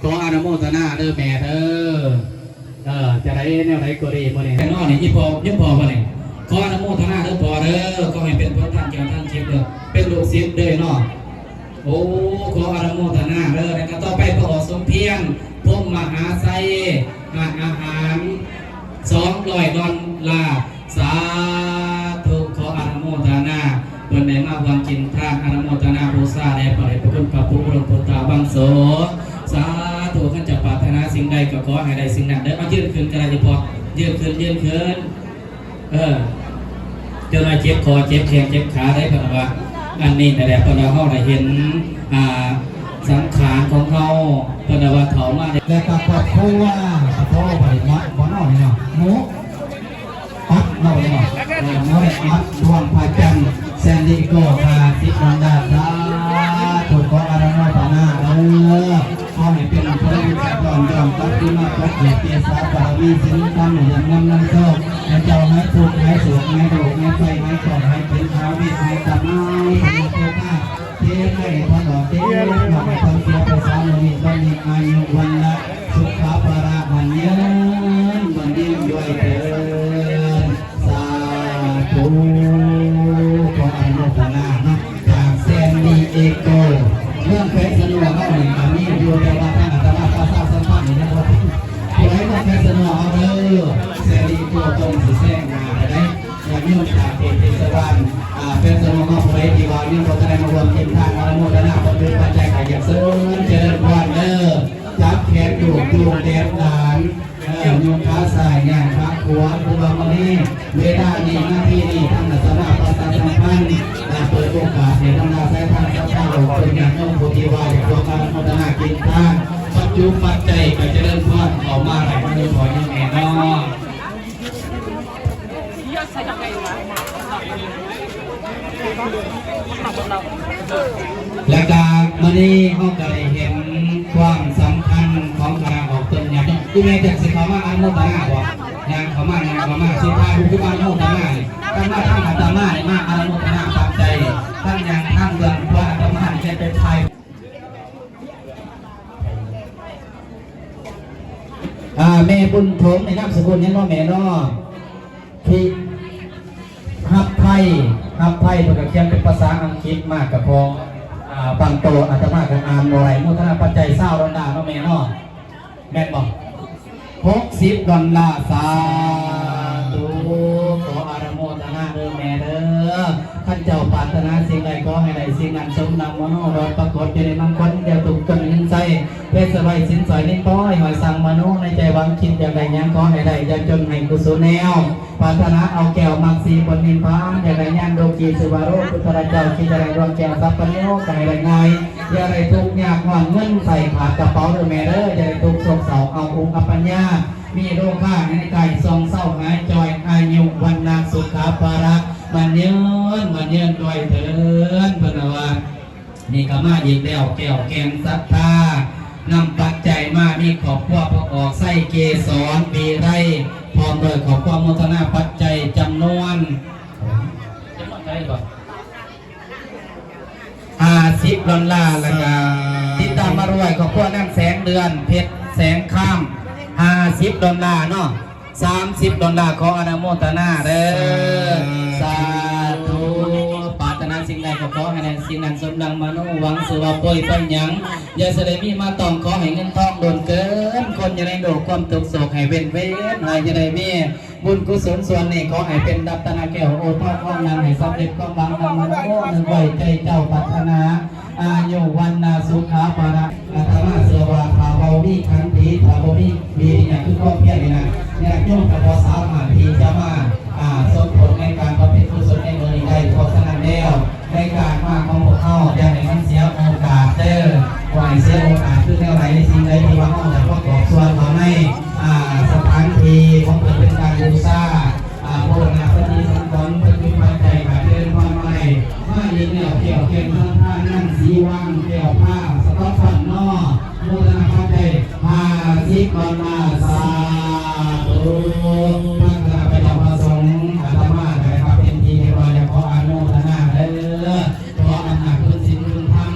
ຂໍອະນຸໂມທະນາເດີແມ່ເດີ. ເອີ ຈັ່ງໃດແນວໃດກໍດີມື້ນີ້ເນາະ ນີ້ອີ່ພໍ່ ຍມພໍ່ບໍ່ນີ້ ຂໍອະນຸໂມທະນາເດີພໍ່ເດີ ຂໍໃຫ້ເປັນຜົນທາງແກ້ວທາງທິບເດີ ເປັນລູກສິດເດີເນາະ. ໂອ້ ຂໍອະນຸໂມທະນາເດີ. ແລ້ວກໍຕໍ່ໄປ ພໍ່ອອກສົມພຽນ ພົມມະຫາໄຊ ໃຫ້ອາຫານສອງຮ້ອຍດອນລາ. ສາທຸ ຂໍອະນຸໂມທະນາ ເພິ່ນໄດ້ມາຮ່ວມກິນທານ ອະນຸໂມທະນາບູຊາແດ່ພະເດດພະຄຸນພະປູອຸດົມພຸດທະວັງໂສ. ສາທຸ ຄັນຈະປາດຖະໜາສິ່ງໃດກໍຂໍໃຫ້ໄດ້ສິ່ງນັ້ນເດີ. ມາຢືນຂຶ້ນກໍໄດ້ ພໍ່ ຢືນຂຶ້ນ ຢືນຂຶ້ນ. ເອີ ເຈົ້າໜ້າເຈັບຄໍເຈັບແຂ້ງເຈັບຂາໄດ໋ ເພິ່ນວ່າ. ອັນນີ້ນັ້ນແຫຼະ ເພິ່ນວ່າເຮົາໄດ້ເຫັນ ອ່າ ສັງຂານຂອງເຮົາ ເພິ່ນວ່າເຖົ້າມາ ແລ້ວກໍຄອບຄົວ ຂະໂທໄປເນາະ ບໍ່ເນາະ ເນາະ ໝູ ອັດເນາະ ເນາະ ເອີ ໝູ ອັດ ດວງພະຈັນ ແຊນດີໂກ ຫ້າສິບ ນອນດາ ສາທຸ ຂໍອະນຸໂມທະນາເດີ. ຂໍໃຫ້ເປັນພະເວດສະຕອນ ຍ້ອນກັບຄືມາປົກເກີດ ເກສາບາລະມີ ສິນທຳ ເຫື່ອມງາມນຳໂຊກ ໃຫ້ເຈົ້າຫາຍທຸກ ຫາຍໂສກ ຫາຍໂລກ ຫາຍໄພ ຫາຍເຄາະ ຫາຍເຂັນ ຫາຍເວນ ຫາຍກຳ ຫາຍພະຍາດໂລກາ ເທໄປພະຫຼອກ ເທພະຫຼອກ ໃຫ້ຄວາມເສຍໄປສາມມື້ນີ້ ກໍມີອາຍຸວັນນະ ສຸຂະພະລະ ໝັ້ນຍືນ ໝັ້ນຍືນດ້ວຍເທີ້ນ. ສາທຸ ຂໍອະນຸໂມທະນາເນາະ ຈາກແຊນດີເອໂກ ເມືອງແຂວງສະໜວນເຮົານີ້ກໍມີຢູ່ ແຕ່ວ່າທາງອາດຕະມາປະຊາສຳພັນນີ້ນະ ຜູ້ໃດເມືອງແຂວງສະໜວນເຮົາເດີ ແຊນດີເອໂກຕ້ອງຊິແຊງໜ້າໄປໄດ໋ ຍາດໂຍມຈາກເຂດເທດສະບານ ອ່າ ແຂວງສະໜວນເຮົາ ຜູ້ໃດທີ່ວ່າຍັງບໍ່ທັນໄດ້ມາຮ່ວມກິນທານ ອະນຸໂມທະນາປັນບຸນປັນໄຈ ກໍຢາກເຊີນຈະເລີນພອນເດີ ຈັບແຂນໂຍກໂຍກແດນຫຼານ ເອີ ຍົກຂາຊ້າຍ ຍ່າງຂາຂວາ ຄືວ່າມື້ນີ້ ເວລານີ້ ນາທີນີ້ ທາງອາດຕະມາປະຊາສຳພັນ ແລະ ເປີດໂອກາດໃຫ້ບັນດາສາຍທານສັດທາ ອອກຕົນຍາດໂຍມ ຜູ້ທີ່ວ່າຢາກຮ່ວມອະນຸໂມທະນາກິນທານ ປັດຈຸປັດໄຈ ກໍຈະເລີນພອນເຂົ້າມາໄດ້ ນຳພໍ່ນຳແມ່ເນາະ. ແລະກະມື້ນີ້ເຮົາກະໄດ້ເຫັນຄວາມສຳຄັນຂອງຄະນະອອກຕົນຍາດໂຍມ. ອີແມ່ຈັກຊິເຂົ້າມາອະນຸໂມທະນາບໍ່? ຍ່າງເຂົ້າມາ ຍ່າງເຂົ້າມາ ຊິພາລູກມາອະນຸໂມທະນານີ້ ຄັນມາທາງອາດຕະມານີ້ ມາອະນຸໂມທະນາປັດໄຈ ທັງຍ່າງທັງເລື່ອງ ເພາະອາດຕະມານີ້ໄດ້ໄປຖ່າຍ ອ່າ ແມ່ບຸນຖົມ ໃນນາມສະກຸນຫຍັງເນາະແມ່ເນາະ? ທີ່ຮັບໄພ ຮັບໄພ ເພິ່ນກໍຂຽນເປັນພາສາອັງກິດມາ ກໍຂໍ ອ່າ ຕັ້ງໂຕອາດຕະມາກໍອ່ານບໍ່ໄດ້ ໂມທະນາປັດໄຈຊາວດອນລາເນາະແມ່ເນາະ ແມ່ນບໍ່? ຫົກສິບດອນລາ ສາທຸ ຂໍອະນຸໂມທະນາເດີແມ່ເດີ ຄັນເຈົ້າປາດຖະໜາສິ່ງໃດ ຂໍໃຫ້ໄດ້ສິ່ງນັ້ນ ສົມດັ່ງມະໂນຮອດ ປາກົດຢູ່ໃນມັງຄົນ ຢ່າທຸກຈົນເງິນໃຊ້ ເວດສະໄວສິນສອຍ ນິນປອຍ ຫອຍສັງມະໂນ ໃນໃຈຫວັງຄິດຢາກໄດ້ຫຍັງ ຂໍໃຫ້ໄດ້ ຢ່າຈົນໃຫ້ກຸສົນແນວ ປາດຖະໜາເອົາແກ້ວມັກສີຜົນນິບພານ ຢາກໄດ້ຍານໂລກີສຸວາໂລ ພຸດທະເຈົ້າຄິດຈະໄດ້ດວງແກ້ວສັບປະໂຍ ກໍໃຫ້ໄດ້ງ່າຍ ຢ່າໄດ້ທຸກຍາກຮ້ອນເງິນໃສ່ຂາດກະເປົາເດີແມ່ເດີ ຢ່າໄດ້ທຸກໂສກເສົ້າເອົາອຸກອັບປັນຍາ ມີໂລຄາໃນກາຍສ່ອງເຊົາຫາຍຈ່ອຍ ອາຍຸວັນນະສຸຂະພະລະ ໝັ້ນຍືນ ໝັ້ນຍືນດ້ວຍເທີ້ນ ເພິ່ນວ່າ ນີ້ກໍມາອີກແລ້ວ ແກ້ວແກ່ນສັດທາ ນຳປັດໄຈມາ ມີຄອບຄົວພະອອກໄຊ ເກສອນ ວິໄລ ພ້ອມດ້ວຍຄອບຄົວໂມທະນາປັດໄຈຈຳນວນ ຈຳນວນເທົ່າໃດກໍ ຫ້າສິບດອນລາ ແລ້ວກໍ ສາທຸ ຕິດຕາມມາດ້ວຍຄອບຄົວນາງແສງເດືອນ ເພັດແສງຄຳ ຫ້າສິບດອນລາເນາະ. ສາມສິບດອນລາ ຂໍອະນຸໂມທະນາເດີ ສາທຸ ສາທຸ ປາດຖະໜາສິ່ງໃດກໍຂໍໃຫ້ໄດ້ສິ່ງນັ້ນ ສົມດັ່ງມະໂນຫວັງ ຊື່ວ່າປ່ວຍໄປຫຍັງ ຢ່າຊິໄດ້ມີມາຕ້ອງ ຂໍໃຫ້ເງິນທອງລົ້ນເກີນ ຄົນຢູ່ໃນໂລກຄວາມທຸກໂສກໃຫ້ເວັ້ນເວັ້ນ ໃຫ້ຈະໄດ້ມີບຸນກຸສົນສ່ວນນີ້ ຂໍໃຫ້ເປັນລັດຕະນະແກ້ວໂອທອບ ຂອງນາງໃຫ້ສຳເລັດຄວາມຫວັງ ດັ່ງມະໂນນຶກໄວ້ໃຈເຈົ້າປາດຖະໜາ ອາຍຸວັນນະສຸຂະພະລະ ອາດຕະມາເຊື່ອວ່າຖ້າເວົ້າມີຂັນຕິ ຖ້າບໍ່ມີວິລິຍະ ຄືຄວາມພຽນນີ້ນະ ຍາດໂຍມກໍບໍ່ສາມາດທີ່ຈະມາ ອ່າ ສົມທົບໃນການບຳເພັນກຸສົນໃນມື້ນີ້ໄດ້. ເພາະສະນັ້ນແລ້ວ ໃນການມາຂອງພວກເຮົາ ຢ່າໃຫ້ມັນເສຍໂອກາດເດີ ບໍ່ໃຫ້ເສຍໂອກາດ. ຄືແນວໃດ ສິ່ງໃດທີ່ວ່າເຮົາຈະປະກອບສ່ວນເຂົ້າໃນ ອ່າ ສະຖານທີ່ຂອງເພິ່ນ ເປັນການບູຊາ ອ່າ ບູລະນະປະຕິສັງຂອນ ເພິ່ນມີປັດໄຈການເຈະເລີນພອນມາໃຫ້ ມາອີກແລ້ວ ແກ້ວແກ່ນສັດທາ ນາງສີວັງ ແກ້ວພາ ສະຕອບຟັນນໍ ໂມທະນາປັດໄຈຫ້າສິບດອນລາ ສາທຸ. ທາງຄະນະພະເຈົ້າພະສົງ ອາດຕະມາໄດ້ຮັບເປັນທີ່ຮຽບຮ້ອຍແລ້ວ ຂໍອະນຸໂມທະນາເດີ ຂໍອຳນາດຄຸນສິນຄຸນທຳ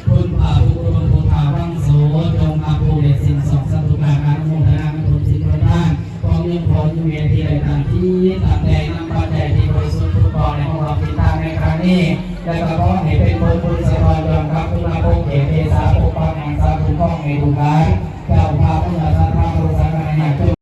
ຄຸນພະຜູ້ຄຸນ ພຸດທາວັງໂສ ຈົ່ງຮັບຜູ້ເຮັດສິ່ງສອງສັດທຸການ ອະນຸໂມທະນານຳບຸນສິນບຸນທານ ຂອງໂຍມພໍ່ໂຍມແມ່ທີ່ໄດ້ຕັ້ງຈິດຕັ້ງໃຈນຳປັດໄຈທີ່ບໍລິສຸດທຸກກ້ອນໃນຫ້ອງຮັບທິດທາງໃນຄັ້ງນີ້ ແລະກໍຂໍໃຫ້ເປັນຜົນບຸນສະທ້ອນຍ້ອນກັບຄຸນນະພົບເຂດເດຊາ ປົກປັກຮັກສາຄຸ້ມຄອງໃຫ້ລູກຫຼານ ເຈົ້າພາບເມືອງ ສັດທາຜູ້ສັກກາຍະຍາດໂຍ